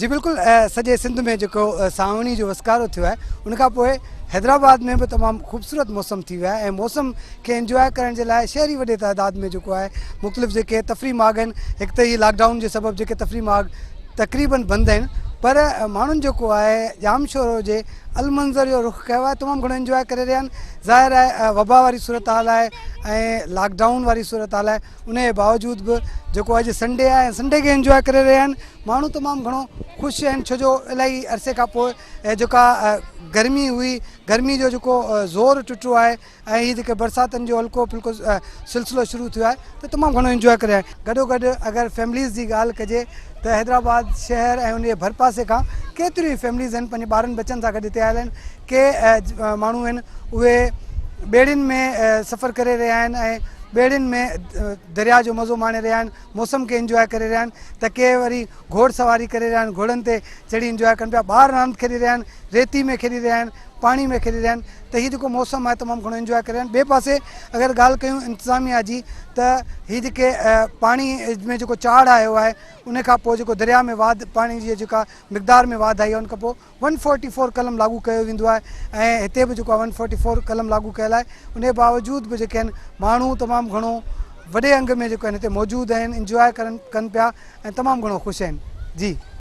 جي بلڪل سڄي سنڌ ۾ جيڪو سانوڻي جو وسڪارو ٿيو آهي ان کان پوء حيدرآباد ۾ به تمام خوبصورت موسم ٿي ويو آهي ۽ موسم کي انجواء ڪرڻ جي لاء شهري وڏي تعداد ۾ جيڪو آهي مختلف جيڪي تفريح ماڳ آهن هڪ ته هي لاڪ ڊائون جي سبب جيڪي تفريح ماڳ تقريبن بند آهن پر ماڻهن جيڪو آهي ڄامشورو جي المنظر جو رخ ڪيو آهي تمام گهڻو انجواء ڪري رهيا آهن ظاهر آهي وبا واري صورتحال آهي ۽ لاڪ ڊائون واري صورتحال آهي ان جي باوجود به جيڪو اڄ سنڊي آهي ۽ سنڊي کي انجواء ڪري رهيا آهن ماڻهو تمام گهڻو خوش آهن ڇو جو الاهي عرصي کان پوء جيڪا گرمي هئي گرمي جو جيڪو زور ٽٽو آهي ۽ هي جيڪي برساتن جو هلڪو ڦلڪو سلسلو شروع ٿيو آهي ته تمام گهڻو انجواء ڪري رهيا آهن گڏو گڏ اگر فيمليز جي ڳالهه ڪجي ته حيدرآباد شهر ۽ ان جي ڀرپاسي کان ڪيتريون ئي فيمليز آهن پنهنجي ٻارن ٻچن سان گڏ هتي آيل آهن ڪي ماڻهو آهن اهي ٻيڙين ۾ سفر ڪري رهيا آهن ۽ ٻيڙين ۾ درياء جو مزو ماڻي رهيا آهن موسم کي انجواء ڪري رهيا آهن ته ڪي وري گهوڙ سواري ڪري رهيا آهن گهوڙن تي چڙهي انجواء ڪن پيا ٻار راند کيڏي رهيا آهن ريتي ۾ کيڏي رهيا آهن پاڻي ۾ کيڏي رهيا آهن ته هي جيڪو موسم آهي تمام گهڻو انجواء ڪري رهيا آهن ٻئي پاسي اگر ڳالهه ڪيون انتظاميا جي ته هي جيڪي پاڻي ۾ جيڪو چاڙهه آيو آهي ان کان پوء جيڪو درياء ۾ واڌ پاڻي جي جيڪا مقدار ۾ واڌ آئي آهي ان کان پوء ون فورٽي فور قلم لاڳو ڪيو ويندو آهي ۽ هتي به جيڪو آهي ون فورٽي فور قلم لاڳو ڪيل آهي ان جي باوجود به جيڪي آهن ماڻهو تمام گهڻو وڏي انگ ۾ جيڪو آهن هتي موجود آهن انجواء ڪرن ڪن پيا ۽ تمام گهڻو خوش آهن جي.